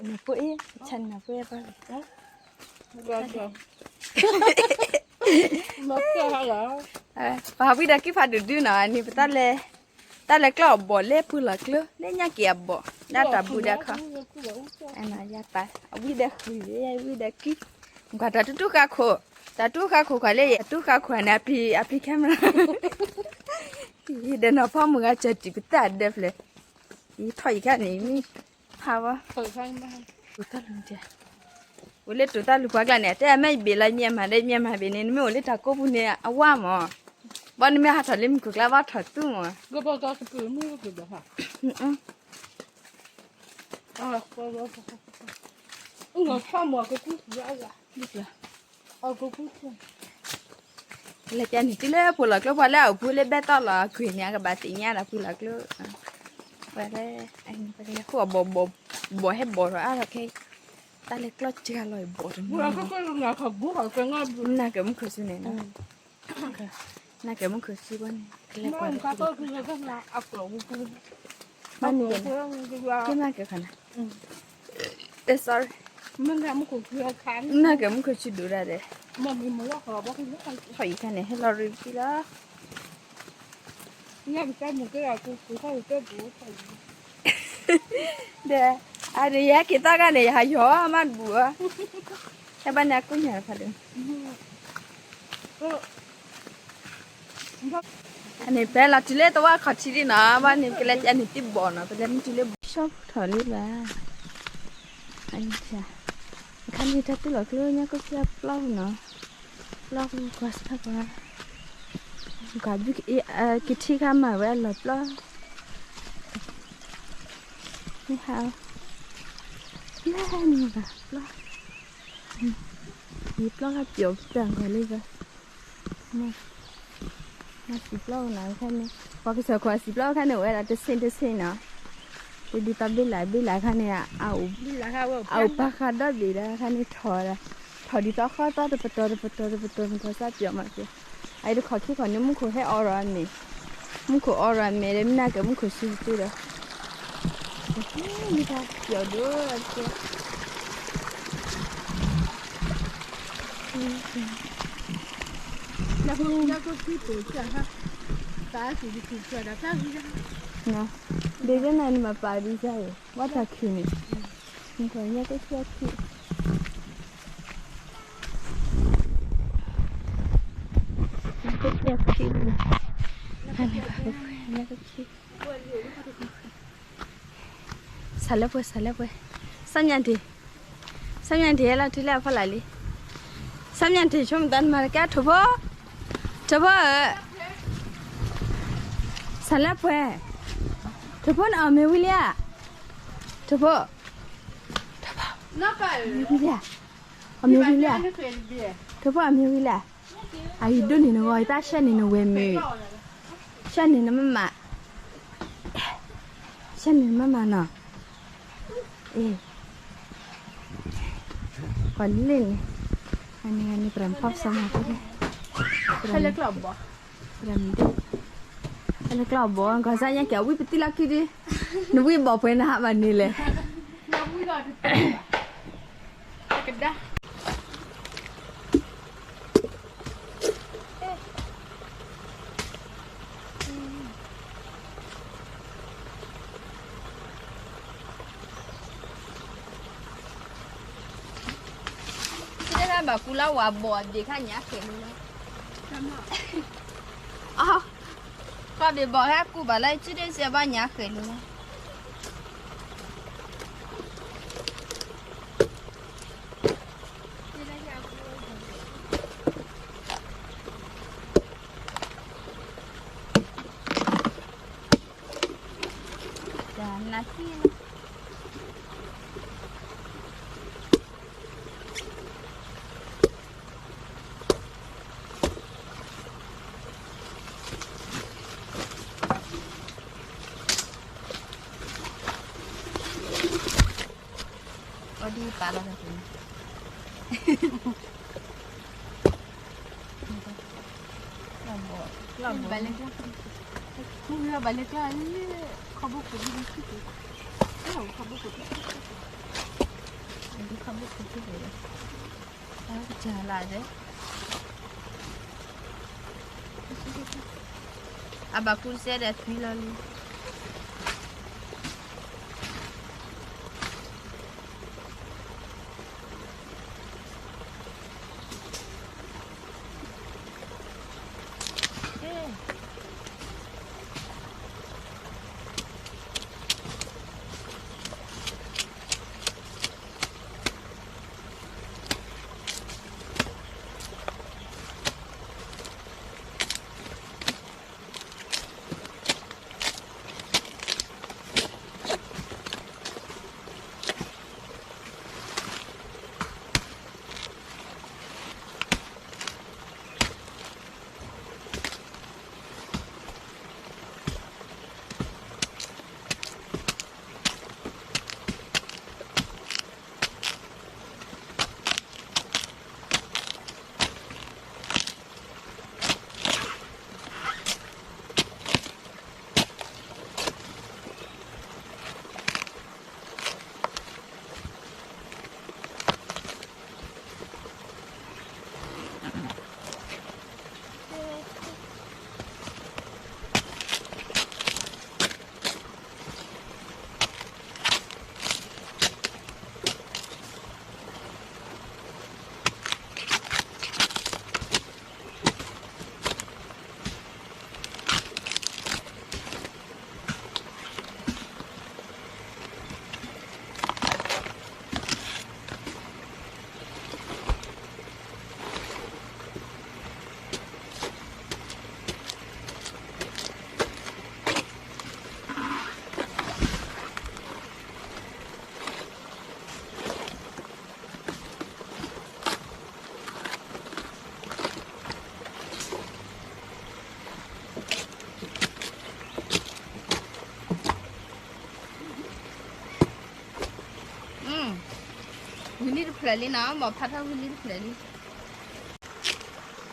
နဖိအ့ၣ် ဆၣ်နဖိအ့ၣ်ပၢ် ပှၤဝံဒီးကံၢ်ဖးဒိၣ်ဒုနီၤ အန့ၣ်ပတၢ်လဲၤ တၢ်လဲၤကျီၢ်အဘီၣ်လၢပှၤလီၤကျိ လၢညၣ်က့ၤအဘီၣ် ဒၣ်တၢ်ဘူၣ်ဒၣ်ခီ ယပၢ် အဝံဒီးဃုာ် ယဝံဒီးကံၢ် ကွၢ်တၢ်တူၢ်တူၢ်ဃါခိၣ် တၢ်တူၢ်ဃါခိၣ်ကွၢ်လၢယတူၢ်ဃါခိၣ်န့ၣ် အပျံၤ အပျံၤ camera ယဒီးနီၤဖီမုၢ်ဂၤစၢၤတံၢ်ပသၣ်ဒၢဖျၢၣ် ယထီၣ်ယခါန့ၣ်မ့ၢ် ဖးဝဲ တိၤတၢ်လူၤတဲ အိၣ်လၢတိၤတၢ်လူၤပှၤကျါန့ၣ် တဲအမဲာ်ယဘ့ၣ်လီၤ မ့ၢ်မၤဒီး မ့ၢ်မၤဘ့ၣ်န့ၣ် နမ့ၢ်အိၣ်လၢတၢ်ကိးပူၤန့ၣ် အဝါမး ဘၣ်နမ့ၢ်ဟးထီၣ်လၢမုၢ်ခိၣ်ကျါ ဘၣ်ထီၣ်သူမး လဲၤပျဲန့ၣ်တုၤလၢဖိလီၤကျိ ပှၤလၢအအိၣ်ဖှိၣ်လၢဘဲတီၢ်လီၤအကွံာ်န့ၣ် အကဘၣ်သ့ၣ်ညါဒီးဖိလီၤကျိ ပှၤလၢ ပှၤလဲၤဃိအဘီၣ်ဘီၣ် ဘီၣ်ဟဲဘီၣ်ထီၣ်အါထီၣ်ခဲ တၢ်လဲၤကျီၢ်စှၤလီၤအဘီၣ်တမံၤ နကဲမုၢ်ခုၣ်ဆူန့ၣ်နီၤ နကဲမုၢ်ခုၣ်ဆူဘၣ်န့ၣ် ကလဲၤကွၢ် မ့ၢ်န့ၣ် ကဲမုၢ်ခုၣ်ဆူ ကဲမုၢ်ခုၣ်ဆူ sorry နကဲမုၢ်ခုၣ်ဆူဒိၣ်ဒၣ်ဒီး ထီၣ်အံၤခါန့ၣ် ဟဲလီၤရံၣ်ကံလီၤ ဒီး အန့ၣ် ယဟဲက့ၤသီခါန့ၣ် ယဟးယီၤမးတဘူၣ်ဧါ ဟဲဘၣ်န့ၣ်အကိးညၣ်တဖၣ်ဒီး အန့ၣ် ပဟဲလီၤတုၤလၢသဝီခီၣ်ထံးလံနီၤ ဘၣ်န့ၣ် ပကလဲၤကန့ၣ်တံၢ်ဘီၣ်နီၤ ပလဲၤမ့ၢ်တုၤလၢ ရှီၣ်ထီၣ်လံဘၣ် အခါန့ၣ် တၢ်တူၢ်လီၤကျိညါကိးဆံအပျီပူၤနီၤ ပျီပူၤကွၢ်စခါကွၢ် ကွၢ်ဘုကထံခါမၤဝဲအလီၢ်ပျီ မ့ၢ်ဟါ လၢန့ၣ်ဘၣ်ပျီ ယပျီခါပျီပတၢ်ဂီၤလံဘၣ် မ့ၢ်စံးပျီနၤခါန့ၣ် ပှၤကစၢၢ်ခွါစံးပျီခါန့ၣ် အိၣ်ဝဲဒၣ်တဆ့တဆ့နီၤ ဒ်သိးဘ့ၣ်လၢ်ဘ့ၣ်လၢ်ခါန့ၣ် အအိၣ်ပာ်ဃာ်ဒီဘ့ၣ်ဒီးခါန့ၣ်ထီၣ် ထီၣ်ဒ်သိးဃီသီတပတီၢ်တပတီၢ်တပတီၢ်န့ၣ် ပှၤစၢ်ပျီမးက့ၤ အအံၤတခီၣ်ခံခီၣ်န့ၣ် မူခိၣ်ဟဲအီၣ်ရီၤအမဲာ် မူခိၣ်အီၣ်ရီၤအမဲာ်ဒီး မ့ၢ်နကဲမူခိၣ်ဆူတတုဒီး မ့ၢ်တၢ်ပျီဒိၣ်ကဲ ဘ့ၣ်ကဲနၤနမၤပာ်ဒ်စၢ်အံၤ ဝဲတၢ်ခံးန့ၣ် နကညါက့ၤခံး ညါက့ၤခံး ညါက့ၤခံး စးလၢပှဲၤ စးလၢပှဲၤ စၢ်မၠၣ်တ့ၢ် စၢ်မၠၣ်တ့ၢ် ဟဲလီၤတုၤလၢအဖီလာ်လံ စၢ်မၠၣ်တ့ၢ် ဆိကမိၣ်သးနမၤတကဲ ထိၣ်ဖိ ထိၣ်ဖိဧၢ စးလၢပှဲၤ ထိၣ်ဖိန့ၣ်အီၣ်မ့ၤဝံၤလံဧါ ထိၣ်ဖိ ထိၣ်ဖိ အီၣ်မ့ၤဝံၤလံဧါ ထိၣ်ဖိအီၣ်မ့ၤဝံၤလံဧါ အအံၤဒိၣ်န့ၣ်နဂီၢ် ယတၢ်ဆှၢန့ၢ်နဝဲမ့ၢ် ဆှၢန့ၢ်နမးမး ဆှၢန့ၢ်နမးမးနီၤ အ့ ပှၤလ့ၣ်န့ၣ် အန့ၣ် အန့ၣ် ပြၢ်ဖီၣ်စၢ်မၤဖိန့ၣ် ပြၢ်မ့ၢ်ဒိၣ် ဟဲလၢကျီၢ်ဘီ ကီၢ်စၢ်ညါက့ၤ အဝံပတံၢ်လီၤခံဒု နဝံဘီၣ်ပှဲၤနဟးဘၣ်န့ၣ်လဲၣ် ဘၣ်ကူလၢဝၤဘီၣ်အဒ့ၣ်ခါညါဃဲၤလံလီၤ ကီၢ်ဘ့ၣ်ဘီၣ်ဟဲကူဘၣ်လၢ စုဒ့စဲးဘၣ်ညါဃဲၤလံလီၤ တၢ်နၢ်ဟံၣ်လီၤ အီဒံပာ်လီၤ ဘၣ်လၢကျါ ဘၣ်လၢကျါ ခီဘိခိၣ်ဘိခိၣ် ဒုးခီဘိခိၣ်ထံၣ်, ဒုးခီဘိခိၣ်ထံၣ်လီၤ, တၢ်ကစၢ်လၢ်ဒဲး, အဘၣ်ကူစဲဒီးသွံလီၤလံ. ဝံၤလံတဖျၢၣ်လံနီၤ, ဘီၣ်ဖးထီၣ်ဝံၤလံတဖျၢၣ်လံ.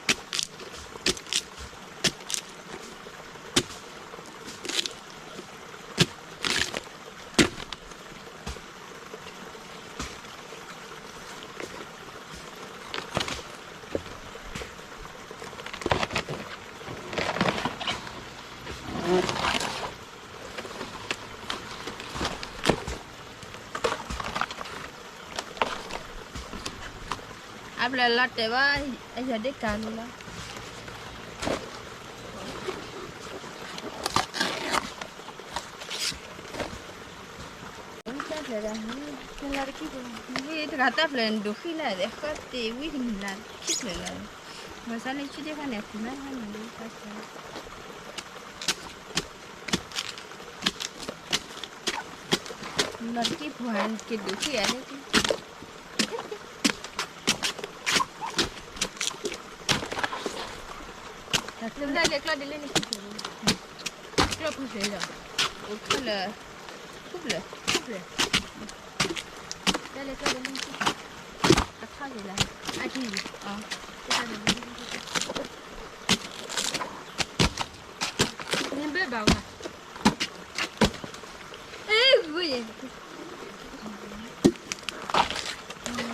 အါဘျဲၣ်လီၤတဲာ်ဘၣ်, အယီၤဒ့ၣ်ကၤလံလီၤ. တဂၤတၢ်ဖျၢၣ်ဒိၣ်ဃံလၢ်ဒီး ဃၢတ့ၢ်ဝံတနံၤလၢ်ခံဖျၢၣ်လီၤ. ဘၣ်ဆၣ်လၢဆူဒ့ၣ်ခါန့ၣ် အပူၤမးဟါန့ၣ်လၢတၢ်ဖျၢၣ် လီၤတက့ၢ်ပူၤဟးက့ၤဒိၣ်ဃံအါန့ၣ် တၢ်ကျိၣ်ဒ်လဲၣ်ကျီၢ်ဒ်လဲၣ်န့ၣ် ကျီၢ်ပူၤဖျဲးလီၤ, အိၣ်ထီၣ်လၢ ခူၣ်ဖျဲး ခူၣ်ဖျဲး, တၢ်လဲၣ်ကျီၢ်ဒ်လဲၣ်န့ၣ် အထီၣ်က့ၤလၢ အထံၣ်လံ, နဘၣ်ဘၣ်ဝဲ အ့ၣ် ဂ့ၤ,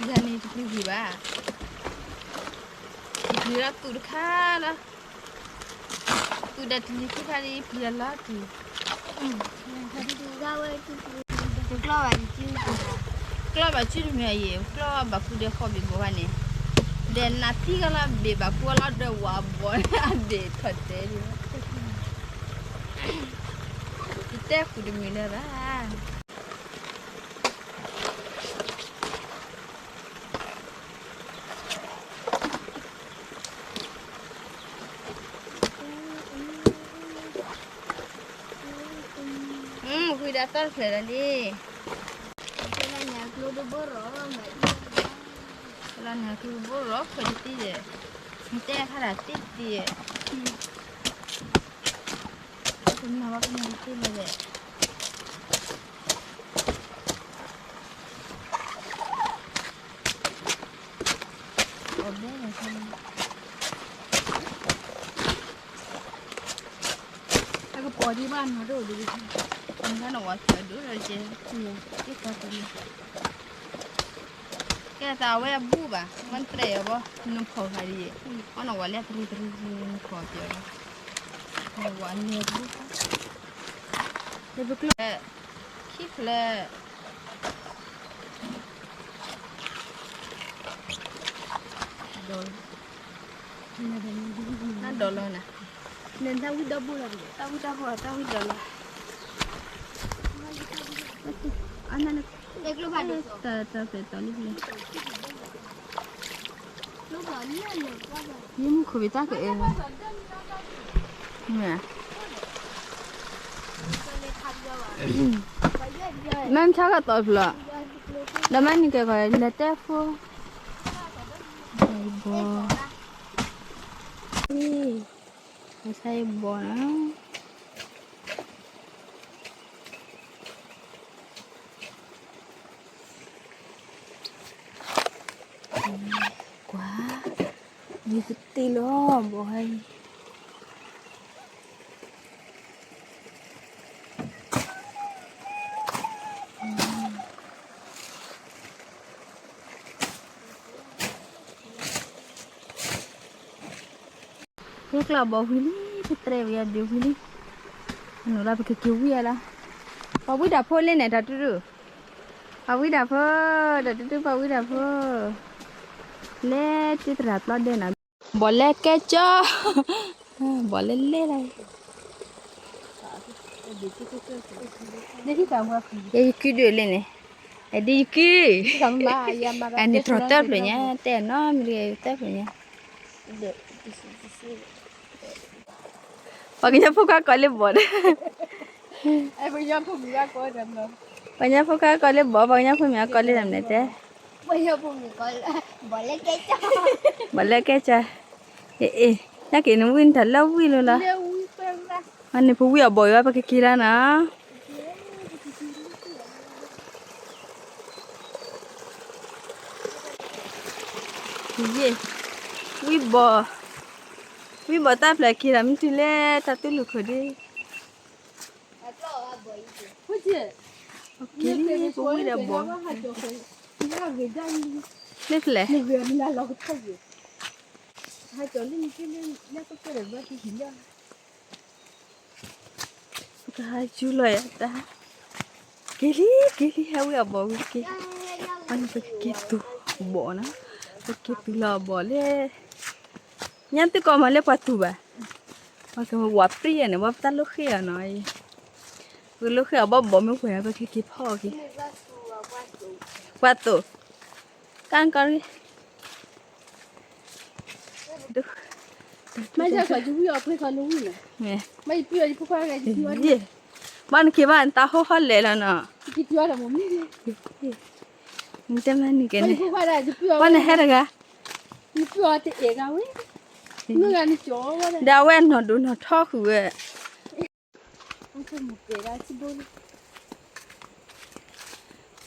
ယၤန့ၣ်တပျံၤဂ့ၤဘၣ်, တပျံၤလီၤသူၣ်တခါလီၤ, သူၣ်ဒီးတလံၤခံခါဒ်ပျံၤလီၤလီၤတံၢ်, ကျီၢ်ဘၣ်စုတမံၤအံၤ ကျီၢ်ဘၣ်ကူဒီးဃီဘ့ၣ်ဘီဘၣ်န့ၣ်, ဒီးနးသံကလီၤဘ့ၣ်ဘၣ်ကူအလီၤဒီးဝးဘီန့ၣ် အဘ့ၣ်ထီၣ်တဲဒၣ်, ယတဲဃုာ်တမံၤလၢၤဘၣ်. ဃုာ်ဒီးသီတဖျၢၣ်လီၤန့ၣ်, လၢညါကျိတဘိရီၣ်, လၢညါကျိတဘိရီၣ် ခွဲးတသံဒီး, နတဲခါဒၣ်တသံ, ကမၤဘၣ်ကမၤတသံလၢၤဒီး အီၣ်ဘဲန့ၣ်, အကပီၤဒံးဘၣ်နီၤဒိၣ်ဒံး, တၢ်နဝၤသၢဒိၣ်ဒီးကဲ, ကဲသးဝဲအဘူၣ်ဘၣ်, မ့ၢ်တြဲၤအဘီ, နဖီၣ်ဃာ်ဒ်, အီၣ်နဝၤလၢတရံတရံ, နဖီၣ်ပျီ, နဝၤလဲၤဘူၣ်, လၢပကျိ, ခံဖျၢၣ် နဒီလီၤနၤ, နတၢ်ဝံၣ်ဒီဘိလီၤ, တၢ်ဝံၣ်ဒီဘိ, တၢ်ဝံၣ်ဒီလီၤ, တၢ်, တၢ်ပဲာ်တီၤလံ, ယမ့ၢ်ခိၣ်ဘ့ၣ်တၢ်ကအဲၣ်လီၤ, မ့ၢ်ဆါကတီၤဖျီ, ဒီးမ့ၢ်နကဲခီ လဲၤတဲဖိ, ဘီ, ဘီဆါအံၤဘီနီၤ. ကွၢ်, မ့ၢ်ကတ့ၢ်လီၤဘီဟဲအံၤ. ဟဲကျီဘီဝံၤလံ, ပတြဲၤဝံၤအဒုးဝံၤလံ, နလၢပကက့ၤဝံၤအလီၤ, ပှၤဝံဒၣ်ဖိလၢန့ၣ် တၢ်တူၢ်တူၢ်, ပှၤဝံဒၣ်ဖိ, တၢ်တူၢ်တူၢ် ပှၤဝံဒၣ်ဖိ, လဲၤတ့တရၣ်ပျီဒဲးနီၤ, ဘီလဲၤကဲကၠီ, ဘီလဲၤလဲၤလီၤ, ယကုဒုးလၢန့ၣ်, အဒုးယကု, အန့ၣ်တြီၤတၢ်ဖျၢၣ်ညါ, တဲနီတမံၤတဂ့ၤတၢ်ဖျၢၣ်ညါ, ပှၤကညီဖိခွါကိးလၢဘီဒီး, ပှၤကညီဖိခွါကိးလၢဘီ, ပှၤကညီဖိမ့ၢ်အကိးလၢတၢ်မနုၤတဲ, ဘီလဲၤကဲကၠီ, ဘီလဲၤကဲကၠီ, အ့ၣ်အ့ၣ်, ညါက့ၤနဝံၣ်နတၢ်လၢဝံၣ်လၢလီၤ, အန့ၣ်ပဝံၣ်အဘီၣ်အံၤဝဲ ပကက့ၤလီၤနီၤ. ယ့ၣ်, ဝံၣ်ဘီၣ်, ဝံၣ်ဘီၣ်တၢ်ဖျၢၣ်က့ၤဒီး မ့ၢ်တုၤလၢတၢ်တူၢ်လိာ်ခိၣ်ဒ့, က့ၤလံ ပဝံၣ်ဒီးဘီၣ်, လၢဖျဲၣ်, ပကဟးယူၤလီၤယၤတၢ်, က့ၤလံ က့ၤလံ ဟဲဝံၣ်အဘီၣ်ဝံၤက့ၤ, အန့ၣ်ပကက့ၤသူၣ်ဘီၣ်နီၤ, ပကက့ၤသူၣ်လီၤအဘီၣ်လၢ, ညါသုကိးမၤလၢပှၤသူၣ်ဘၣ်, ပှၤကဝၤပြံယဲၢ်န့ၣ် ပှၤပတၢ်လိၣ်ဃ့အီၤနီၤ, ပကလိၣ်ဃ့အီၤဘီၣ်ဘီၣ်မ့ၢ်ပှဲၤ ပကက့ၤဖီအီၤက့ၤ, ပှၤသူၣ်, ကၣ်ကီရံၣ် မ့ၢ်ယကီးယဝံၣ်အီၤပှဲၤကီးနဝံၣ်န့ၣ်, မ့ၢ်ယပှံၢ်အီၤယဖိခွါဂၤယပှံၢ်အီၤ, ဘၣ်နက့ၤဘၣ်နတၢ်ဟီၣ်ဟီၣ်လဲၣ်လီၤနီၤ, နတဲမ့ၢ်နကဲန့ၣ်, ဘၣ်နဟဲတဂၤ, ယပှံၢ်အီၤတအဲၣ်ဂၤဝဲ, မ့ၢ်ဂၤနကၠီဝဲ, ဒီးအဝဲနီၢ်ဒိၣ်နီၢ်ထီဃုာ်ဝဲ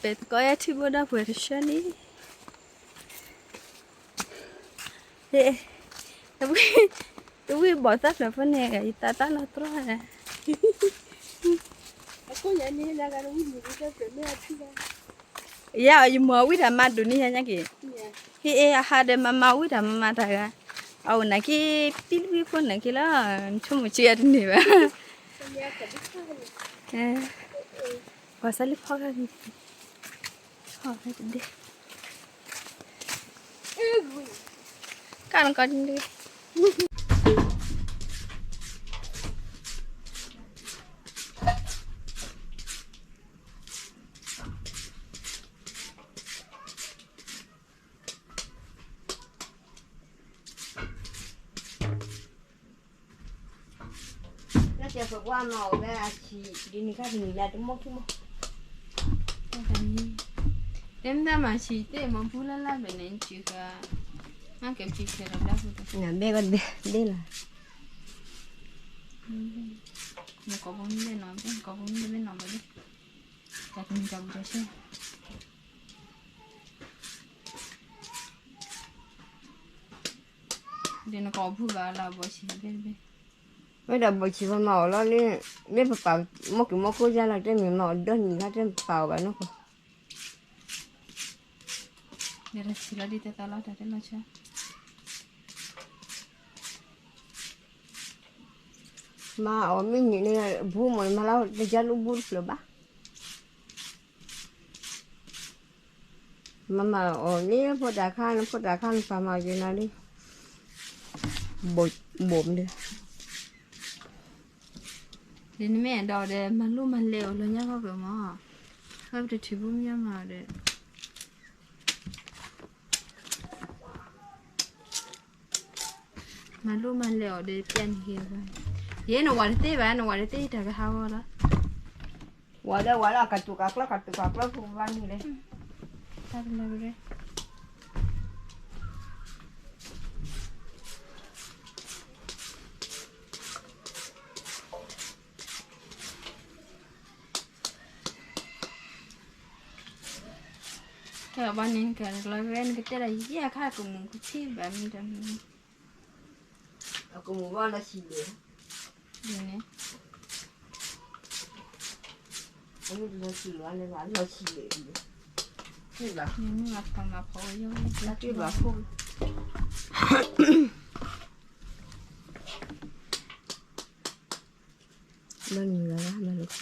ပဲတကီယထံဘိဒီးပှဲၤတဆၢလံ, တဝံၣ်ဘီၣ်သၣ်ဖျၢၣ်ဖိန့ၣ် ယသးတၢ်လီၤတြီၢ်, ယၤ ယမိၢ်ဝံၣ်တၢ်မၤဒိၣ်န့ၢ်ယၤညါက့ၤ, ဟ့ၣ်အဟးဒီးမၤမၤဝံၣ်တၢ်မၤမၤတၢ်ဂၤ, အအိၣ်နာ်က့ၤ ပံလဝံဖိနာ်က့ၤလီၤ, နဆိကမိၣ်ဆံးယၤတန့ၢ်ဘၣ်, ပှၤစးလံဖီၣ်ဂၤန့ၣ်, ဖီၣ်ဂၤတဒ့, ကၣ်နကီၢ်န့ၣ် လၢတၢ်ပှၤကွၢ်မၤအီၤဝဲအဆံး ဒ်န့ၣ်ခါတနံၤလၢတမီၢ်ခံမီၢ်, တဲမ့ၢ်တၢ်မၤဆံးသ့ၣ်မီၤ ဖူလၢ်လၢ်ဘၣ်န့ၣ် ဆံးဃာ်, နကဲဖံးဆဲးဒီးဘျါဖူး, နဘဲဂီၤဒ့လီၤ, နကိးဖိမ့ၢ်ဘဲနီၤဘဲ နကိးဖိမ့ၢ်ဘဲနီၤဘဲဒ့, တၢ်တမံၤတၢ်ဘူၣ်တၢ်ဆၢ ဒ်နကိးဖုဂၤလၢအဘီၣ်ဆံးတဘ့ၣ်တဘ့ၣ်, ဝဲဒၣ်ဘိၣ်ဆံးပမၤအီၤလီၤန့ၣ်, မ့ၢ်ပပာ်မီၢ်က့ၤမီၢ်ကိၢ်ယါလီၤ တဲမ့ၢ်မၤအီၤဒီနံၤခါ တဲပာ်အီၤဘၣ်နီၢ်ကီၢ်, ဒီးဆံးလီၤဒ်တဲသီလီၤ တၢ်တဲလီၤဆၢ, မၤအီၤမ့ၢ်န့ၣ်န့ၣ် ဘူးမ့ၢ်မၤလီၤ တယါလူၤဘူးတဖျၢၣ်ဘၣ်. မၤမၤအီၤန့ၣ် ဖိတၢ်ခါန့ၣ် ဖိတၢ်ခါန့ၣ် ပာ်မၤက့ၤနၤလံ, ဘိၣ်မဒုး, ဒ်နမ့ၢ်အဲၣ်ဒိးဒီး မၤလိမၤလဲၤအီၤလၢညါခီကမီၤ, ဟဲပတထံၣ်ဖိမ့ၢ်မၤအီၤဒီး မၤလိမၤလဲၤအီၤဒီး ပျဲန့ၣ်က့ၤဘၣ်, ယဲနဝၤတသ့ဘၣ် နဝၤတသ့တၢ်ကဟးဂီၤလီၤ, ဝၤဒီးဝၤလၢ ကတူၢ်ကကျီ ကတူၢ်ကကျီ ဖိဘၣ်န့ၣ်လဲၣ်, တၢ်တလီၤကရဲ ကဲဘၣ်န့ၣ် ကလီၤဝဲ နကတဲဒၣ်ယဲအခါ ကမူၣ်ကထံဘၣ်မ့ၢ်တမ့ၢ်, အကမူၣ်ဘၣ်လီၤဆံးလၢ, န့ၣ်, အမ့ၢ်လီၤဆံးလၢ လီၤဆံးလၢ, မ့ၢ်ဘၣ်, မ့ၢ်မၤဖီမၤဖီဝဲယီၤ, တၢ်တဘၣ်ဖိ ဘၣ်နုၤလၢ်လၢ် မၤလိခီ,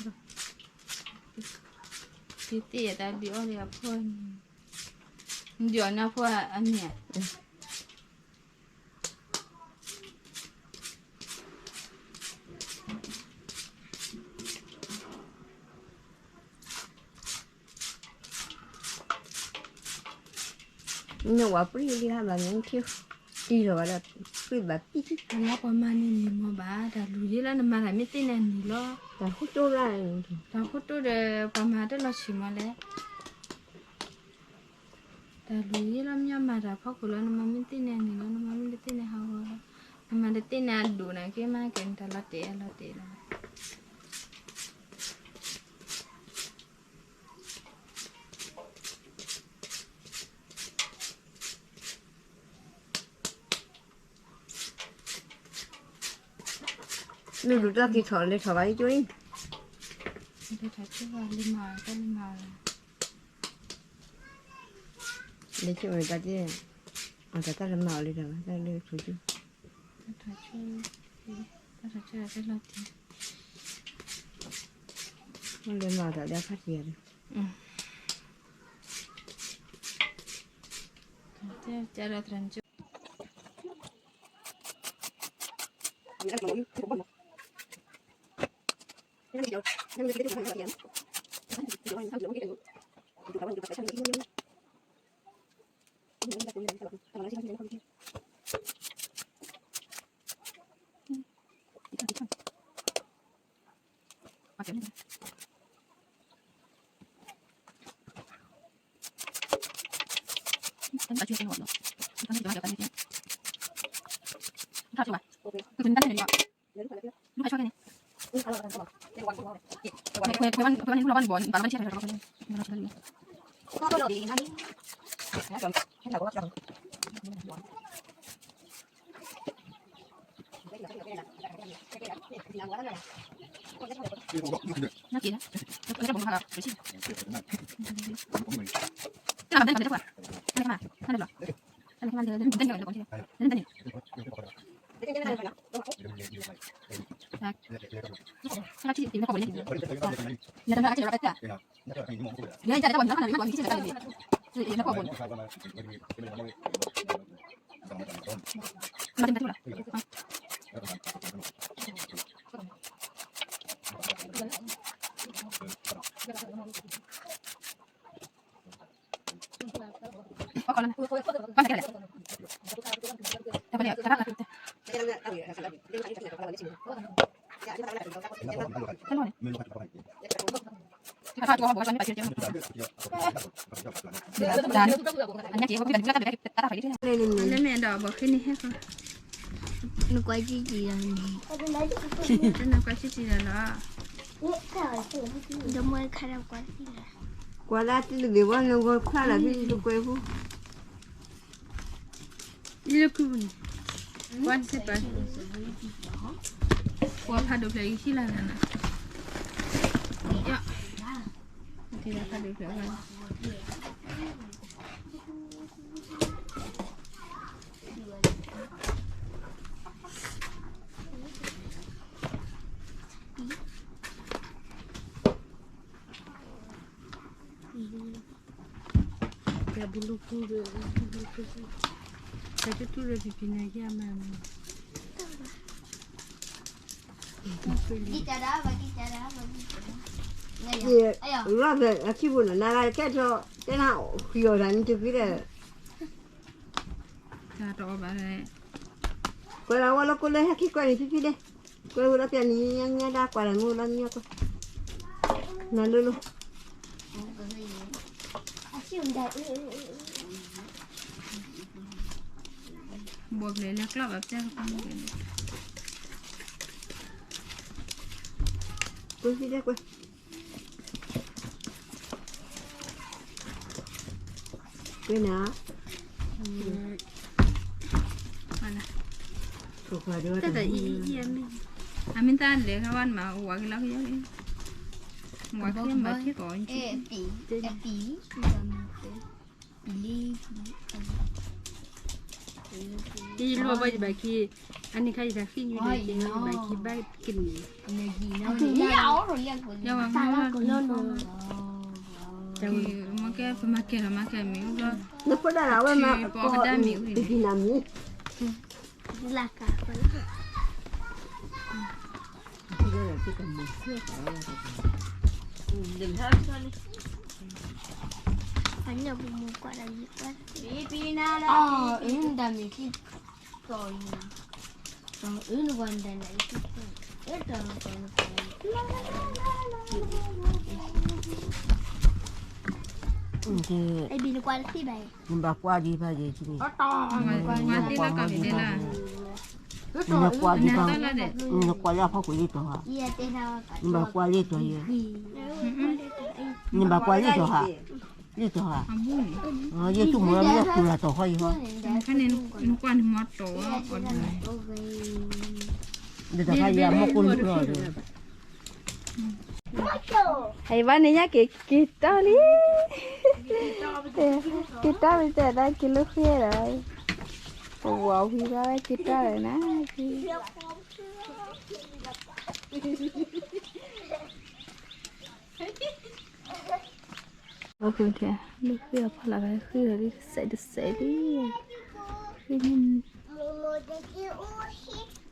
ကသ့ၣ်ယတၢ်ဒုးအီၣ်လၢအဖိ, ဒုးအီၣ်န့ၢ်အဖိအမ့ၢ်ဧါ. နဝၤပြံၢ်လံဟါဘၣ်မ့ၢ်ထံ, အံၤလီၤဘၣ်ဒီး ပြံၢ်ဘၣ်ပံၢ်, အလီၤပှၤမၤန့ၢ်န့ၣ်မ့ၢ်ဘၣ် တၢ်လူၤယ့လီၤ နမၤတၢ်မ့ၢ်သ့ၣ်န့ၣ်အနံၤလီၤ, တၢ်ဃိတိၢ်ရၣ်, တၢ်ဃိတိၢ်ဒီး ပှၤမၤတၢ်လီၤဆံးမးလဲၣ်, တၢ်လူၤယ့လီၤ မ့ၢ်မၤတၢ်ဖီခိၣ်လီၤ နမၤမ့ၢ်သ့ၣ်န့ၣ်အနံၤလီၤ နမၤမ့ၢ်တသ့ၣ်န့ၣ်ဟးဂီၤလီၤ, နမၤတသ့ၣ်န့ၣ်အဒိၣ်န့ၣ် က့ၤမၤက့ၤနတၢ်လီၤတဲာ်အလီၤတဲာ်လီၤ. နဒုးတၢ်က့ၤထီၣ်လဲၤထီၣ်ဘၣ်အံၤကၠိအံၤ, လဲၤထီၣ်ကၠိဘၣ်လၢမၤတၢ်လၢမၤ, လဲၤကၠိမ့ၢ်တၢ်က့ၤ, အတၢ်တၢ်လၢမၤအီၤလၢတၢ်ဘၣ် တၢ်လၢထီၣ်ကၠိ, တၢ်ထီၣ်ကၠိ, တၢ်ထီၣ်ကၠိတၢ်လီၤတံၢ်, မ့ၢ်လၢမၤအီၤတၢ်လၢအခါတံၢ်ယၤဒီး, တၢ်ကၢ်ဒီးသရၣ်ကၠိ လၢမ့ၢ်ဒီးဘီၣ်ဃ့န့ၣ်ဟဲဃီ, နကွၢ်ကံကံလီၤန့ၣ်, နကွၢ်ကံကံလီၤလီၤ, ဒီမွဲခါဒီးကွၢ်ကံလီၤ, ကွၢ်လၢတလၢဘ့ၣ်ဝဲနဂီၢ်ခွါလီၤဖဲယတကွဲးဖိ, ယလၢခုပူၤန့ၣ်, ကွၢ်စ့ၢ်ပၢ်, ပှၤဖးဒိၣ်ဖျဲးယံၤလၢ်လၢ်နၤ, ယ, ဖးဒိၣ်ဖျဲးဝဲ လီၤဖဲအခံပူၤနီၤ နၤဂၤကဲထီၣ် တဲနၤဃံအီၣ်တၢ်နတဖံဒီး ကွဲးလီၤဝဲလၢကိးလၢဟဲခံကွဲးန့ၣ်ဖံဖံလဲၣ်, ကွဲးဝဲလီၤပျၢ်နံၤညါညါဒၣ်ကွၢ်လၢမူလီၤမံကွဲး, နၤလိၤလိၤ ဘိးဖျဲးလၢကျီၢ်ဘၣ်ပျၢ်, ကွဲးဖံတဲကွဲး ကွဲးနၤ, တၢ်အံၤ အမ့ၢ်တၢ်လဲၤခါဝဲနမၤဝၤက့ၤလီၤကယီၤ, ဝၤက့ၤမၤက့ၤကီး, ယလီၤဘၣ်ယဘၣ်ခံ, အန့ၣ်ခါယတၢ်ဃံညူဒၣ်က့ၤဘၣ်ခံဘၣ်ကန့ၣ်, ယဝၤမ့ၢ်, မ့ၢ်ကဲပမၤကဲလီၤမၤကဲမ့ၢ်အိၣ်ဘျီ, နဖိဒၣ်လၢအဝဲမၤ ပကဒါမ့ၢ်အိၣ်န့ၣ်, လၢက နဘၣ်ကွၢ်ဒံးဘၣ်ယဲၢ်, နကွၢ်ဒံးဘၣ်, နကွၢ်လၢအဖီခိၣ်လံတီၤဧါ, နဘၣ်ကွၢ်လံတီၤယဲၢ်, နဘၣ်ကွၢ်လံတီၤယဲၢ်, လံတီၤဧါ, ယဲၢ်သူၣ်မီၤလၢမ့ၢ်တူၢ်လၢတီၤဃီယဲၢ်, နကွၢ်န့ၣ်မီၤတီၤ, ဒီးတခါယဲၢ်မီၤကိၢ်လံလီၤဒီး အံၤဘၣ်န့ၣ်ညါက့ၤက့ၤတီၢ်လံ, က့ၤတီၢ်မ့ၢ်တဲဒၣ်က့ၤလၢဃ့ဒီး, ပဝီၤဝံၤဘၣ်ဝဲက့ၤတီၢ်လၢနၤ, လၢဃ့အဖီလာ်ဘၣ်ဃ့ဒီးတစဲးတစဲးလံ, ဃ့န့ၣ်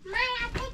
မ